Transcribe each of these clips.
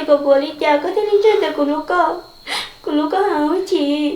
Koj ua li cas koj thiaj li ntseeg tias kuv hlub koj, kuv hlub koj heev Hwj Chim.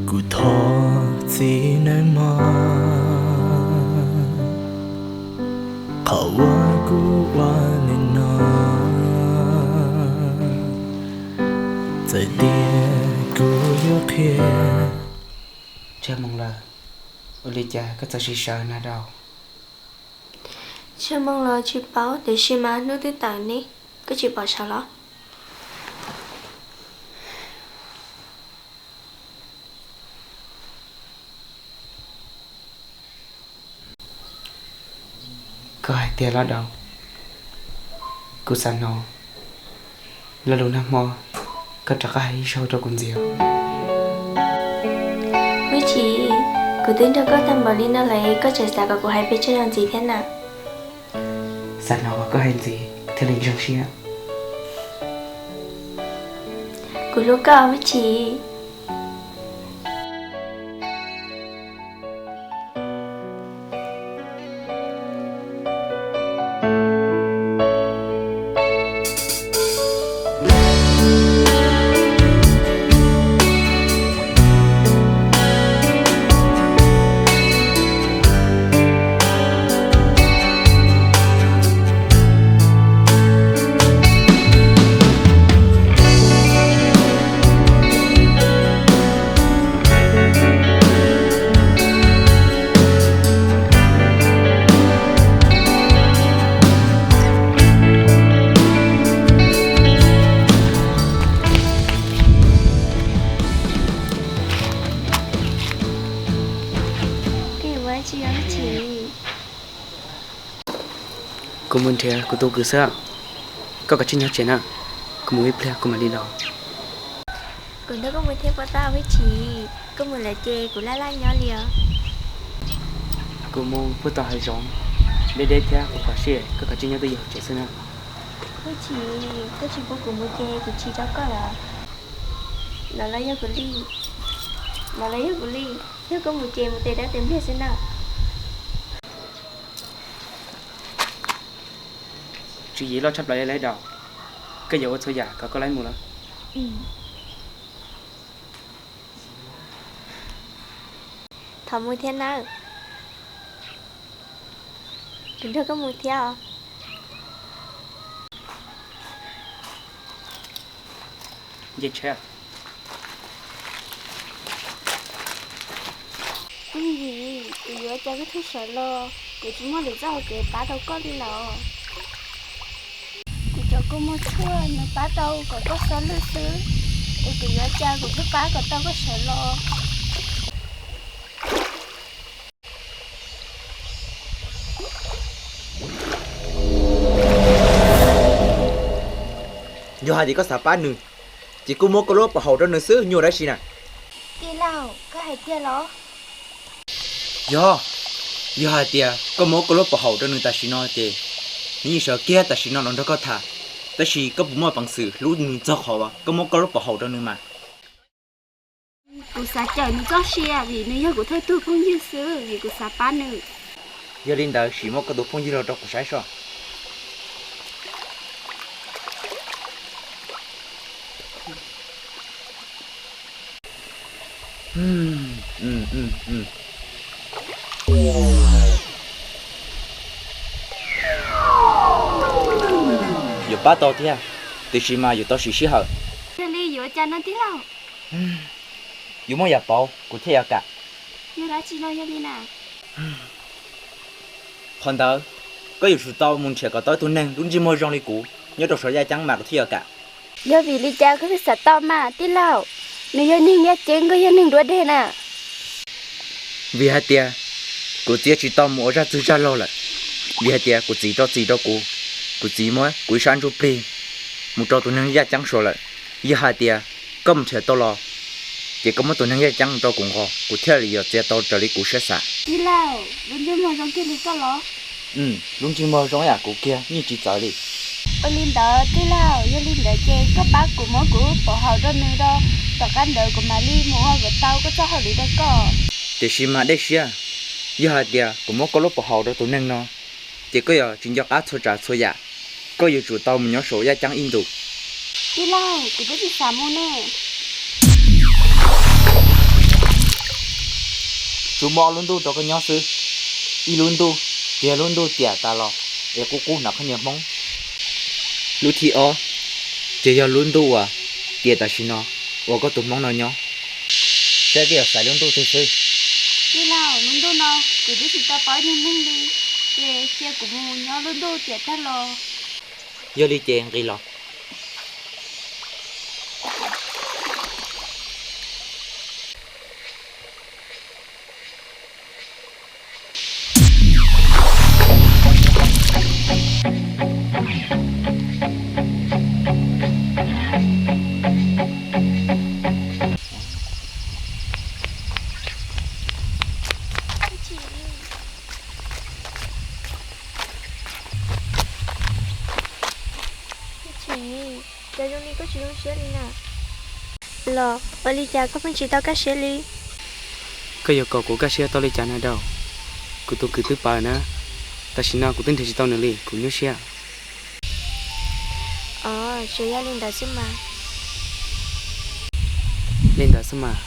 Kuv thov txim nawb mog, qhov uas kuv ua nim no, txawm tias kuv yuav qhia. Tsawg moos lawm, ua li cas koj txawm sawv na Daus? Tsawg moos los tsis paub, tiam sis mas hnub twb tawm ne, koj tsis pom saud los? Koj hais tiag los Daus? Kuv xav hnov lo lus nag hmo koj rov qab hais ib zaug rau kuv ntxiv. Hwj Chim, kuv twb nrog koj tag npaum li no lawm koj tseem xav kom kuv hais pes tsawg zaug ntxiv thiab na? Xav hnov kom koj hais ntxiv thiaj li ntseeg siab. Kuv hlub koj Hwj Chim. Kuv mus nrhiav kuv tus kwv xwb, koj kav tsij nyob tsev na, kuv mus ib pliag kuv mam li los. Kuv nrog koj mus thiab puas tau Hwj Chim? Koj mus lawm ces kuv laj laj nyob li os. Kuv mus puag tom hav zoov deb deb thiab kuv pom sij, koj kav tsij nyob twj ywm hauv tsev xwb na. Hwj Chim, koj tsis pub kuv mus ces kuv chim rau koj lawm. No los yog kuv li, no los yog kuv li, yog koj mus ces mus tes dab tes npliag xwb na. Tswv yim loj tshaj plaws li lawm Daus, koj yuav ua txhua yam kom koj laib mus lawm. Thov mus thiab nawb. Kuv nrog koj mus thiab os. Kuv yuav ua cas koj thiaj sawv los, kuv tsis muaj lwm txoj hauv kev pab tau koj li lawm. Kuv cov kua muag tshuaj nws pab tau kom koj xob lwj xwb, es kuv yuav ua cas kuv thiaj pab kom tau koj sawv los. Yog hais tias koj xav pab nws, ces kuj muab koj lub pov haum rau nws xwb, nyuaj dab tsi na. Tij laug, koj hais tiag los? Yog, yog hais tias koj muab koj lub pov haum rau nws tam sim no ces nws yeej sawv kiag tam sim no los nrog koj tham, tab sis koj puas muaj peev xwm hlub nws txog qhov uas koj muab koj lub pov haum rau nws mas? Kuv xav cawm nws txoj sia vim nws yog kuv thawj tug phooj ywg xwb, vim kuv xav pab nws. Yog li ntawd sim muab koj tus phooj ywg los rau kuv saib soj. Yuav pab tau thiab, tiam sis mas yuav tau siv sij hawm. Yog li yuav ua cas no tij laug? Yuav muaj yam pauv kuv thiaj yuav kam. Yog dab tsi no yog li na? Qhov ntawd, koj yuav tsum tau mus nrhiav kom tau ib tug neeg lub ntsej muag zoo li kuv nyob rau saum yaj ceeb mas kuv thiaj yuav kam. Yog vim li cas koj thiaj xav tau mas tij laug? Nws yog neeg yaj ceeb, koj yog neeg duab deg na. Vim hais tias kuv txiv tsis tau mus ua zaj txwg zaj laug lawm, vim hais tias kuv txiv rau txim rau kuv, kuv txiv muab kuv ib sab ntsuj plig mus rau tus neeg yaj ceeb saud lawm. Yog hais tias koj mus nrhiav tau los, ces koj muab tus neeg yaj ceeb rau kuv nqos, kuv thiaj li yuav txiav tau raws li kuv siab xav. Tij laug, lub ntsej muag zoo kiag li koj los? Lub ntsej muag zoo yam kuv kiag yeej tsis txawv li. Ua li ntawd tij laug, yog li ntawd ces koj pab kuv muab kuv pov haum rau nws rau, tom qab ntawd kuv mam li mus ua kom tau koj txoj hauj lwm rau koj. Tiam sis mas dej siab, yog hais tias kuv muab koj lub pov haum rau tus neeg no, ces koj yuav tsis nco qab txhua tsav txhua yam, koj yuav tsum tau mus nyob saum yaj ceeb ib ntus. Tij laug, kuv twb tsis xav mus ne. Tsuas muaj ob lub ntuj rau koj nyob xwb, ib lub ntuj ces yog lub ntuj tiam tas los es qub qub hnov khaub ncaws Hmoob. Lub thib ob ces yog lub ntuj uas tiam tam sim no uas koj tus Hmoob no nyob. Saib koj yuav xaiv lub ntuj twg xwb. Tij laug, lub ntuj no kuv twb tsis tau paub ib tug neeg li, ces cia kuv mus nyob lub ntuj tiam tag los. Yog li ces nqis los. Tsis, cas zoo li koj tsis zoo siab li na? Los ua li cas koj pheej tsis tau kaj siab li? Koj yuav kom kuv kaj siab tau li cas na Daus? Kuv tus kwv twb pawv na, tam sim no kuv twb nrhiav tsis tau nws li, kuv nyuaj siab. Os, tsuas yog li ntawd xwb mas. Li ntawd xwb mas,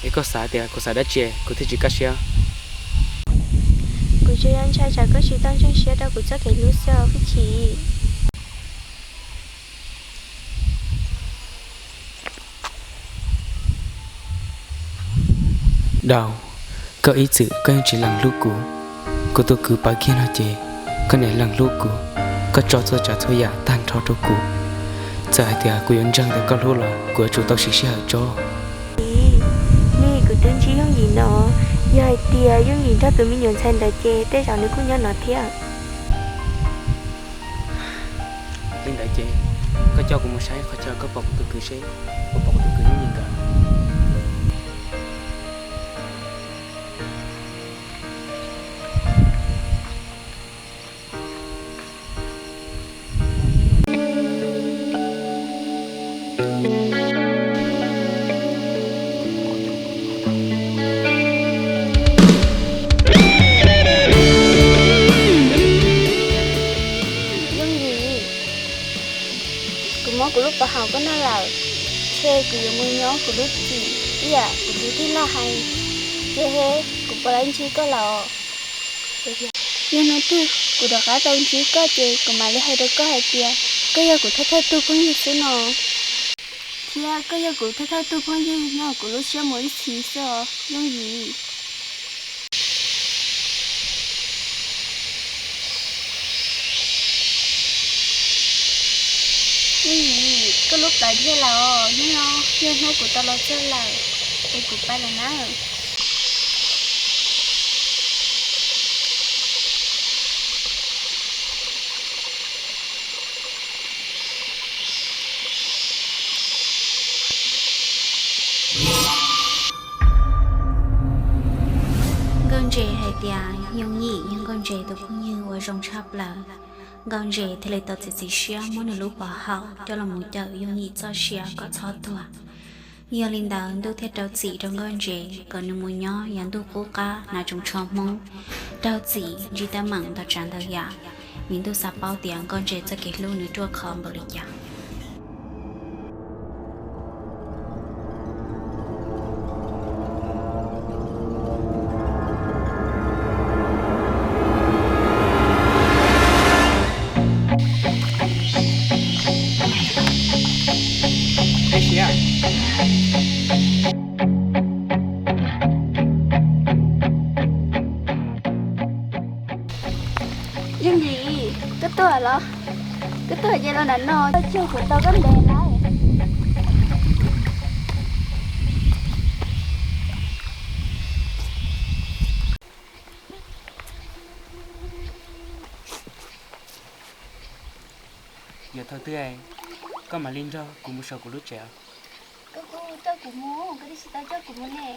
es koj xav tias kuv xav dab tsi kuv thiaj tsis kaj siab? Kuv tsuas yog ntshai tsam koj tsis tau ntseeg siab rau kuv txoj kev hlub xwb Hwj Chim. Daus, koj ib txwm koj yeej tsis lees hlub kuv. Kuv tus kwv pawv kiag no ces koj niaj lees hlub kuv, koj tso txhua tsav txhua yam tag nrho rau kuv. Txawm hais tias kuv yuav ntseeg tias koj hlub los kuv yuav tsum tau siv sij hawm tso. Nim no kuv twb ntsib Yooj Yim no, yog hais tias Yooj Yim nrog tus me nyuam ntxhais ntawd ces tej zaum nws kuj nyob no thiab. Li ntawd ces koj coj kuv mus saib qhov chaw koj pom kuv tus kwv seb puas pom kuv tus kwv Yooj Yim nkawd. Yooj Yim, kuv muab kuv lub pov haum koj noj lawm, ntshe kuv yuav mus nyob kuv lub txim ib yam kuv tus tij laug hais, ces kuv puas lawv ntsib koj lawm? Yog hnub twg kuv rov qab tau ntsib koj ces kuv mam li hais rau koj hais tias koj yog kuv thawj thawj tug phooj ywg xwb no. Thiab koj yog kuv thawj thawj tug phooj ywg nyob kuv lub siab mus ib txhis xwb os Yooj Yim. Yooj Yim, koj lub plawv dhia lawm os, hnub no yog hnub kuv tau los txog lawm, es kuv pais lawm na. Nkauj Ntses hais tias Yooj Yim yog Nkauj Ntses tus phooj ywg uas zoo tshaj plaws. Nkauj Ntses thiaj li tau txiav txim siab muab nws lub pov haum coj los mus cawm Yooj Yim txoj sia kom txhob tuag. Yog li ntawd ntuj thiaj rau txim rau Nkauj Ntses kom nws mus nyob yav ntuj qub qab hnav tsoos tsho Hmoob, raug txim ntsib teeb meem ntau tsav ntau yam, vim ntuj xav paub tias Nkauj Ntses txoj kev hlub nws ruaj khov npaum li cas. Yooj Yim, koj tuaj los? Koj tuaj ces los nram no, koj cuag kuv tau koj ntev lawm. Yog thaum twg koj mam li nrog kuv mus saum kuv lub tsev? Koj kuj coj kuv mus, koj twb tsis tau coj kuv mus ne.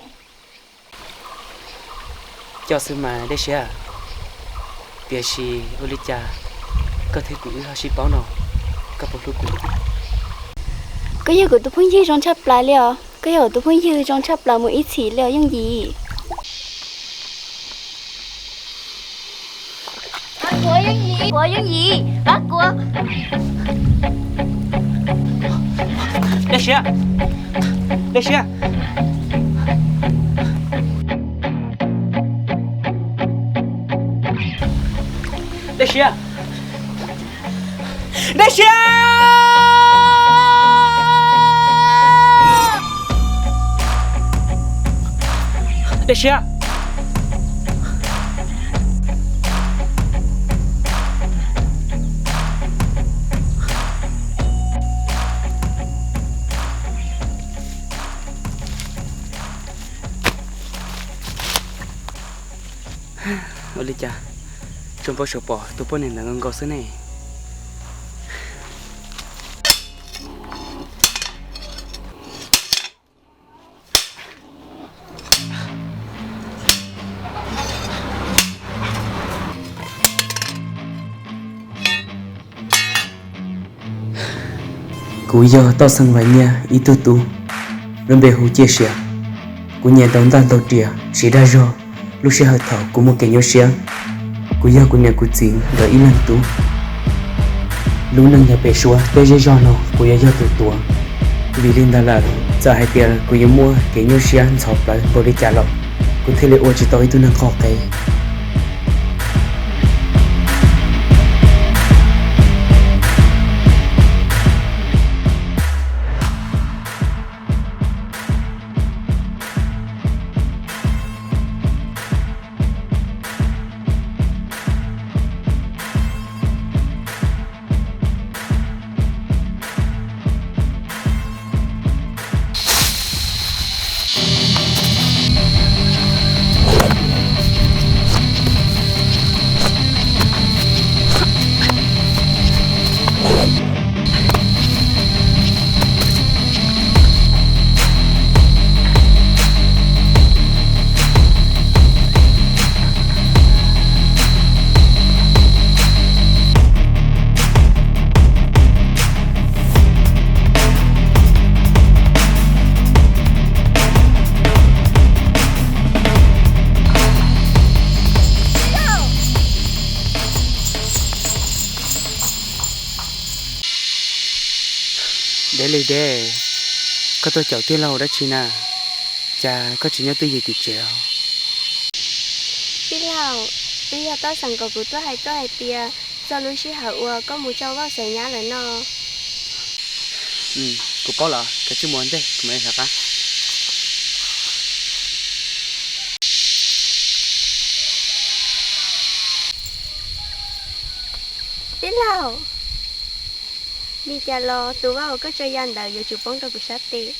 Coj xwb mas Dej Siab, tiam sis ua li cas koj thiab kuv wb ho sib paub no, koj puas hlub kuv? Koj yog kuv tus phooj ywg zoo tshaj plaws li os, koj yog kuv tus phooj ywg zoo tshaj plaws mus ib txhis li os Yooj Yim. Pab kuv Yooj Yim, kuv Yooj Yim, pab kuv. Dej Siab, Dej Siab. Dej Siab, Dej Siab. Dej Siab. Ua li cas tsuas npau suav pom tus poj niam ntawd nkaus nkaus xwb ne? Kuv yog Toj Xeeb Vaj Nyiaj ib tug tub, lub npe hu Ciaj Sia. Kuv nyiam ntaus ntaj ntaus riam siv dag zog lub sij hawm thaum kuv muaj kev nyuaj siab. Kuv yog kuv niam kuv txiv nkawd ib leeg tub. Lub neej yog pem suab, peb zej zog no kuv yuav yog tus tuav. Vim li ntawd lawm, txawm hais tias kuv yuav muaj kev nyuaj siab ntxhov plawv npaum li cas los kuv thiaj li ua tsis tau ib tug neeg qhov qev. Dej Lis Dej, koj tuaj caum tij laug dab tsi na? Cas koj tsis nyob twj ywm tim tsev os? Tij laug, Twb yog Tob Xeem kom kuv tuaj hais koj hais tias txog lub sij hawm uas koj mus tso Vauj Xaiv Nyab lawm no. Kuv paub lawm, koj cia li mus ua ntej, kuv mam li rov qab. Tij laug, li cas los tus vauv uas koj tso ya ntawd yuav tsum poob rau kuv sab tes?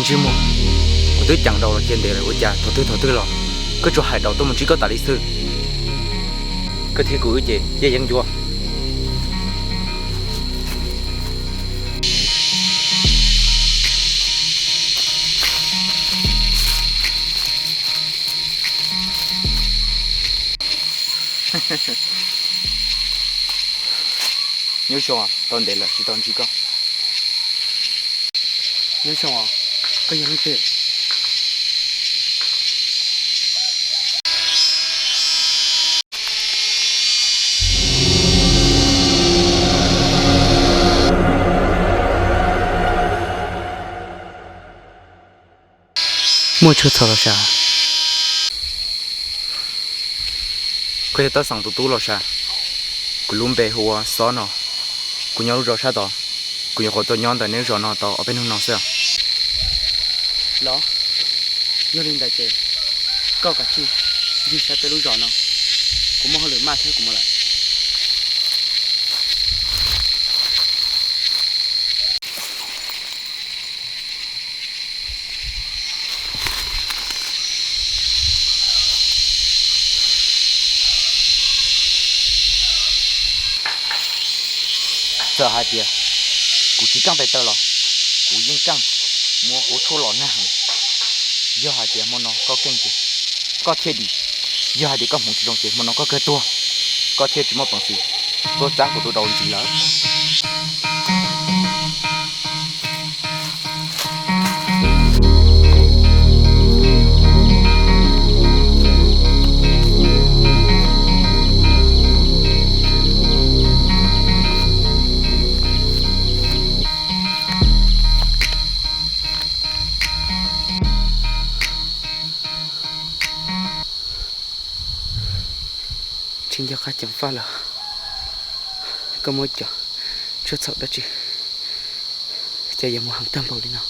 Ntsej muag, kuv twb ceem daus los cia ntev lawm, ua cas thaum twg thaum twg los koj tsuas hais daus tuaj mus ntsib koj tas li xwb. Koj thiab kuv wb ces yeej yeeb ncuab. Nyob zoo, tau ntev lawm tsis tau ntsib koj. Nyob zoo, koj yog leej twg? Muaj tshuaj txhaum los sav? Koj yog Tab Xeem tus tub los sav? Kuv lub npe hu ua Xob no. Kuv nyob lub zos sab tod. Kuv nyuam qhuav tuaj nyob ntawm nej lub zos no tau ob peb hnub no xwb. Los, yog li ntawd ces koj kav tsij ncig saib peb lub zos no. Kuv muaj hauj lwm maj thiab, kuv mus lawm. Txawm hais tias kuv tsis keej tes taw los kuv yeej keej muab kuv tshuaj los nag heev. Yog hais tias hmo no koj keej ces koj thiaj dim. Yog hais tias koj hmoov tsis zoo ces hmo no koj kawg tuag, koj thiaj tsis muaj peev xwm tuaj txeeb kuv tus daus ntxiv lawm. Tsis nco qab ceev faj lawm, koj muab cov tshuaj txhaum dab tsi cas yuav muaj heev tag npaum li no.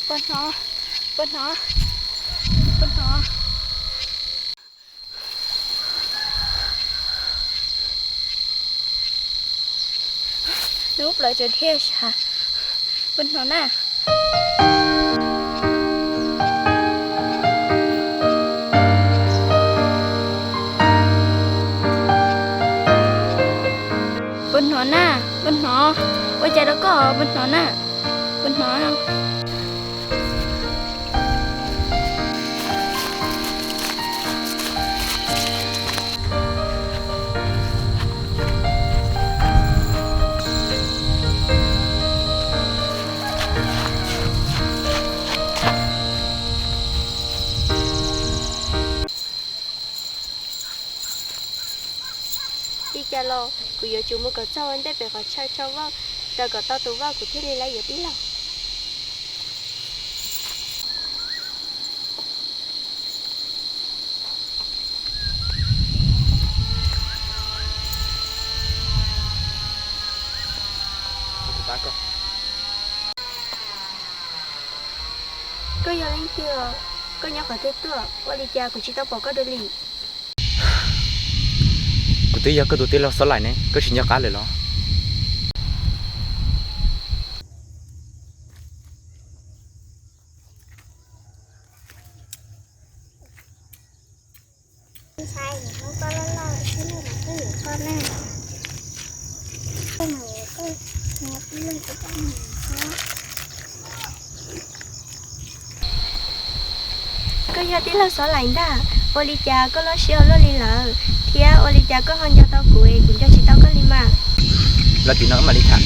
Puas hnov? Puas hnov? Puas hnov? Nws plaws tsaws dhia sav. Puas hnov na? Puas hnov na? Puas hnov? Ua cas rau koj puas hnov na? Puas hnov? Li cas los kuv yuav tsum mus kom txog ua ntej pem qhov chaw tso vauj, raws kom tau tus vauj kuv thiaj li lab yuav tij laug. Koj yog leej twg os? Koj nyob qhov twg tuaj, ua li cas kuv tsis tau pom koj dua li? Kuv twb yog koj tus tij laug Xob Laim ne, koj tsis nco qab lawm los? Koj yog tij laug Xob Laim ntag, ua li cas koj loj siab ua luaj li lawm, thiab ua li cas koj ho nco tau kuv es kuv nco tsis tau koj li mas? Los tim no wb mam li tham.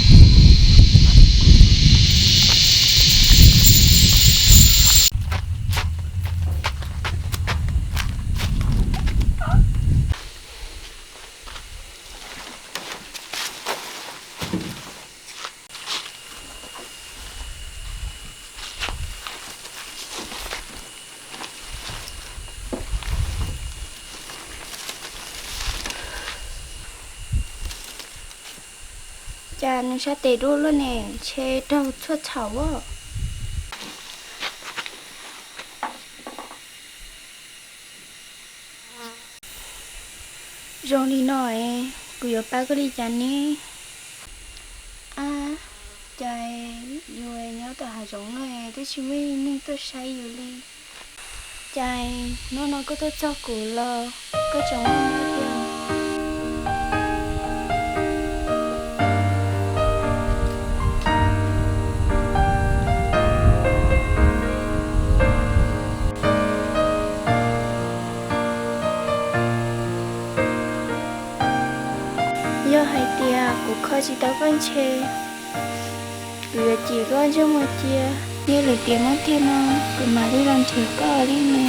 Cas nws sab tes dub luaj ne, ntshe raug txhua txhaum as. Zoo li no es kuv yuav pab koj li cas ne? Ab, cas yus nyob tom hav zoov no twb tsis muaj neeg tuaj saib yus li. Cas hnub no koj tuaj txog kuv los koj tseem muaj mob tiag. Yog hais tias kuv kho tsis tau koj ntshe kuv yuav cim koj ntsej muag cia. Yog lwm tiam muaj tiag no kuv mam li los nrhiav koj li ne.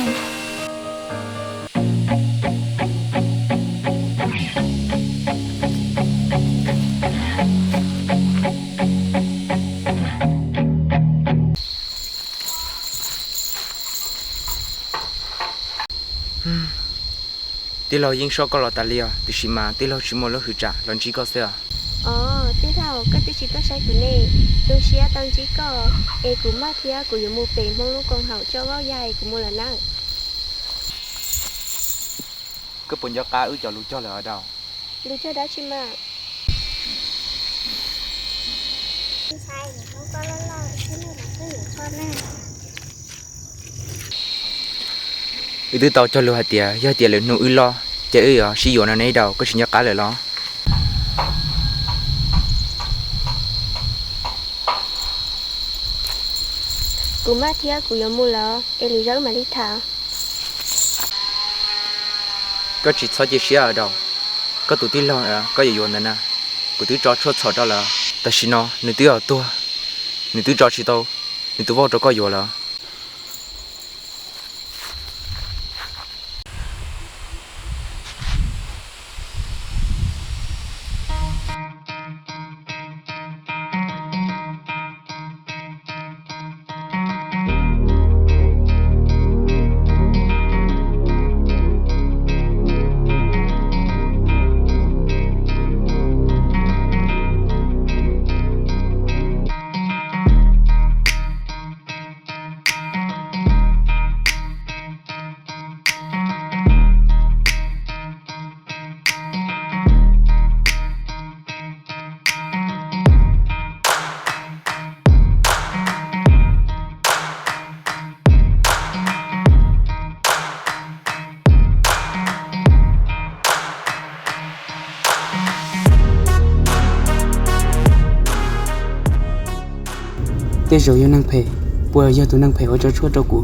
Tij laug yeej soj koj los tas li os, tiam sis mas tij laug tsis muaj lub hwv tsam los ntsib koj xwb os. Os, tij laug, koj twb tsis tuaj saib kuv ne. Tu siab tau ntsib koj, es kuv maj thiab kuv yuav mus pem Hmoob lub koom haum tso vaub ya es kuv mus lawm nawb. Koj puas nco qab wb cov lus cog lawm os Daus? Lus cog dab tsi mas? Wb twb tau cog lus hais tias yog tias lwm hnub wb loj ces wb yuav sib yuav no ne Daus, koj tsis nco qab lawm los? Kuv maj thiab kuv yuav mus lawm, es lwm zaus wb mam li tham. Koj tsis txhob cia siab Daus, koj tus tij laug koj yuav yuav ntawd na, kuv twb tso tshuaj txhaum rau lawm. Tam sim no nws twb yuav tuag, nws twb tso tsis tau nws tus vauj rau koj yuav lawm. Tej zaum yog neeg phem, puas yog tus neeg phem uas tso tshuaj rau kuv?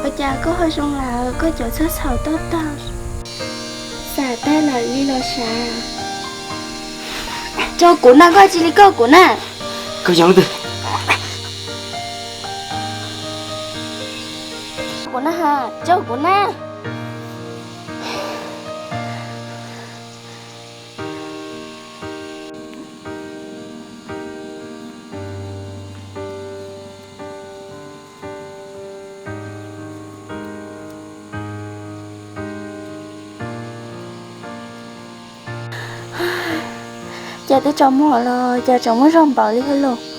Ua cas koj ho zoo lawm, koj cov txog txhaum tob tag, xam tag lawm li los sav? Tso kuv na, koj cia li koj kuv na. Koj yog leej twg? Kuv na ha, tso kuv na. Cas twb tsaus muag los cas tseem muaj zog npaum li thiab lauj?